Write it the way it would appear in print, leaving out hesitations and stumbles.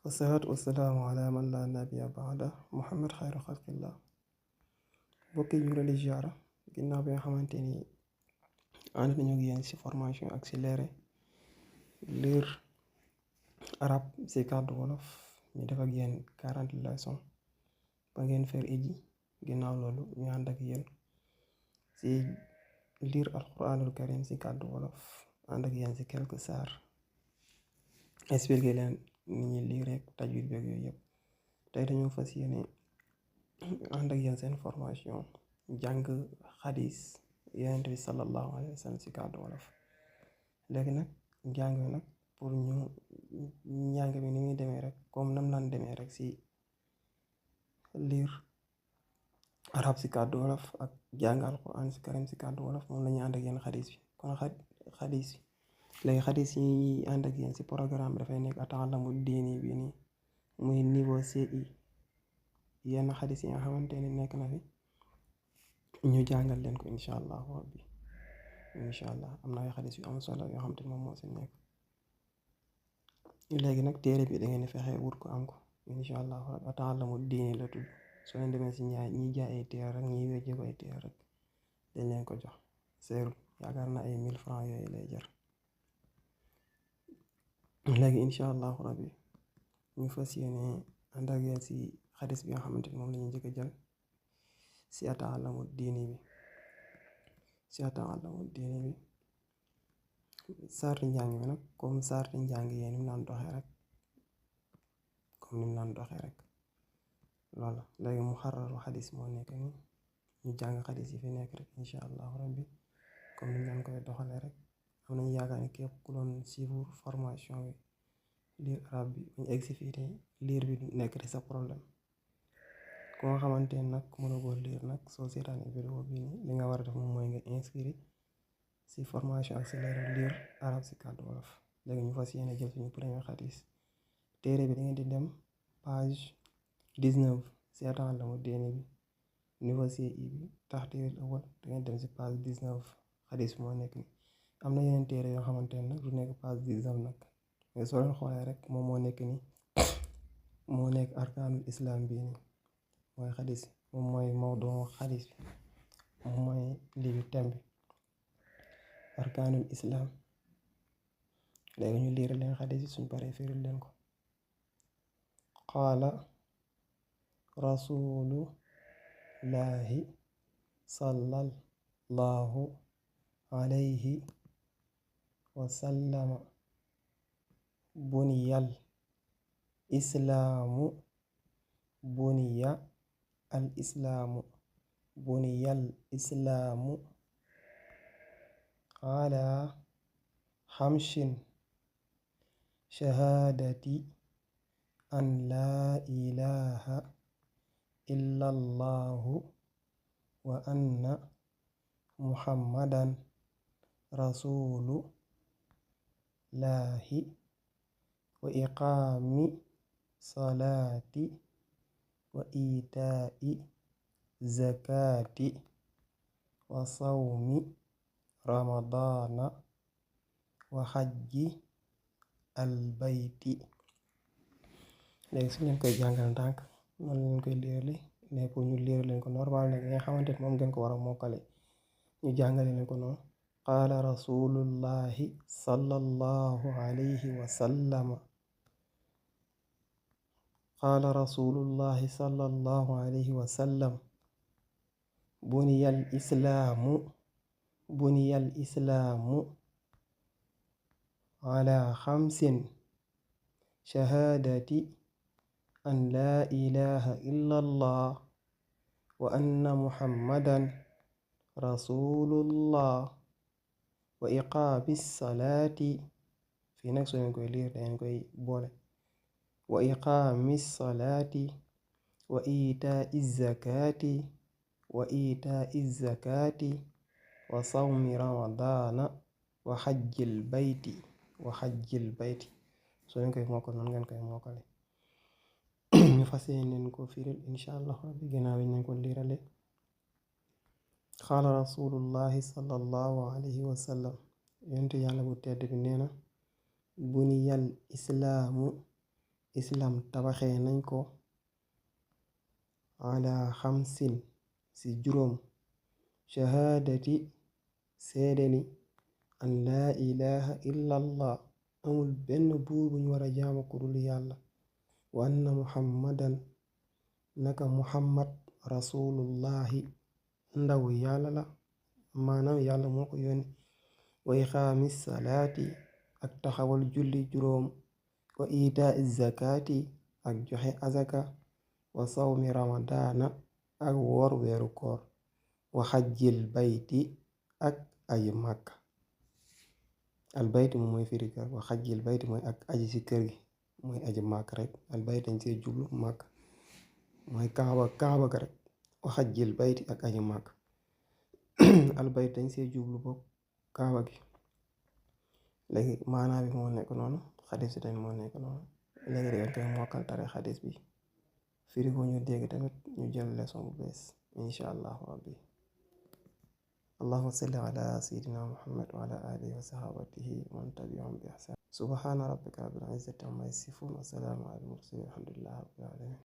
wasalaatu wasalaamu ala man la nabiya baada muhammad xayru xalqillah. mbokk yi ñu ngi leen di ziara ginnaaw bi nga xamante ni ànd nañu ak yéen si formation accélérée lire arabe si kàddu wolof. ñu def ak yéen 40 leçons ba ngeen fer iji. ginnaaw loolu ñu ànd ak yéen si lire alquranul karim si kàddu wolof, ànd ak yéen si quelques saar, expliqué leen ni ñuy lire rek tajwid beeg yooyu yëpp. tey dañoo fas yéene ànd ak yéen seen formation jàng xadis yonent bi sallallahu alayhi wa sallam si kàddu wolof. léegi nag njàng mi nag pour ñu njàng mi ni muy demee rek comme nam naan demee rek si lire arab si kàddu wolof ak jàng alquran si karim si kàddu wolof, moom la ñuy ànd ak yéen xadis bi. kon xadis bi léegi xadis yi ànd ak yéen si programme bi dafay nekk ataalamu diini bi nii muy niveau CI. yenn xadis yi nga xamante ni nekk na fi ñu jàngal leen ko incha allah rabbi. incha allah am na ay xadis yu am solo yoo xamante ni moom moo si nekk. léegi nag téere bi da ngeen di fexe wut ko am ko incha allah rabbi. ataalamu diini la tudd. soo leen demee si ñi jaay ay téere rek ñi wéjjee ko ay téere rek dañ leen ko jox seerul. yaakaar na ay 1000 francs yooyu lay jar. léegi incha allah rabbi ñu fas yéene ànd ak yéen si xadis bi nga xamante ni moom la ñu njëkk a jël si ataalamu diini bi. si ataalamu diini bi sarti njàng bi nag comme sarti njàng yee ni mu naan doxee rek loolu. léegi mu xararu xadis moo nekk ni ñu jàng xadis yi fi nekk rek incha allahu rabbi comme ni ñu koy doxalee rek. am nañu yaakaar ni képp ku doon suivre formation bi lire arabe bi bu ñu egsi fii te lire bi nekk di sa problème. ku nga xamante ne nag mënagoo lire nag soo seetaanee vidéo bii nii li nga war a def moom mooy nga inscrire si formation accélérée lire arabe si kàddu wolof. léegi ñu fas yéene jël suñu premier xadis. téere bi da ngeen di dem page 19 si ataalamu diini bi niveau CI bi taxtiiril awal da ngeen dem si page 19 xadis moo nekk ni. am na yeneen téere yoo xamante ne nag du nekk page 19 nag mais soo leen xoolee rek moom moo nekk ni moo nekk arkaanul islam bii nii mooy xadis moom mooy mawdu xadis bi moom mooy lii bi thème bi arkaanul islam. léegi ñu liira leen xadis bi suñ paree firil leen ko. qaala rasulullahi sallallahu alayhi wa sallama buniyal islaamu buniyal islaamu ala xamsin shahaadati an laa ilaha illa allahu wa anna muhammadan rasulullahi wa iqaami salaati wa itaa'i zakaati wa sawmi ramadaana wa xajji albayti. léegi su leen koy jàngal ndànk noonu leen koy liirale mais pour ñu liir leen ko normal nag nga xamante ne moom ngeen ko war a mokkale ñu jàngale leen ko noonu. qaala rasulullahi sallallahu alayhi wa sallama qaala rasulullahi sallallahu alayhi wa sallam buniyal islaamu ala xamsin shahaadati an laa ilaha illa allah wa anna muhammadan rasulullah wa iqaami salaati. fii nag soo leen koy liir dangeen koy boole. wa iqaami salaati wa itaa'i zakaati wa sawmi ramadaana wa xajjil bayti soo leen koy mokkal noonu ngeen koy mokkale. ñu fas yéene leen ko firil incha allah rabbi ginnaaw yi nañ ko liirale. qaala rasulullahi sallallahu alayhi wa sallam yonent yàlla bu tedd bi nee na buniyal islaamu islam tabaxee nañ ko ala xamsin si juróom shahaadati seede ni an laa ilaha illa allah amul benn buur bu ñu war a jaamu ku dul yàlla wa anna muhammadan naka muhammad rasulullahi ndaw yàlla la maanaam yàlla moo ko yónni wa iqaami salaati ak taxawal julli juróom wa itaa zakaati ak joxe azaka wa sawmi ramadaana ak woor weeru koor wa xajjil bayti ak aji màkk albayti moom mooy firi kër wa xajjil bayti mooy ak aji ci kër gi mooy aji màkk rek albayt dañ see jublu màkk mooy kaaba ga rek wa xajjil bayti ak aji màkk albayt dañ see jublu bokk kaaba gi léegi maanaa bi moo nekk noonu xadis bi tamit moo nekk noonu léegi dañ koy mokkal tare xadis bi firi ko ñu dégg tamit ñu jël leçon bu bees insha allahu rabbi allahumma salli ala sayyidina muhammad wa ala alihi wa sahabatihi wa man tabi'ahum bi ihsan subhana rabbika rabbil izzati amma yasifun wa salamun ala al mursalin walhamdulillahi rabbil alamin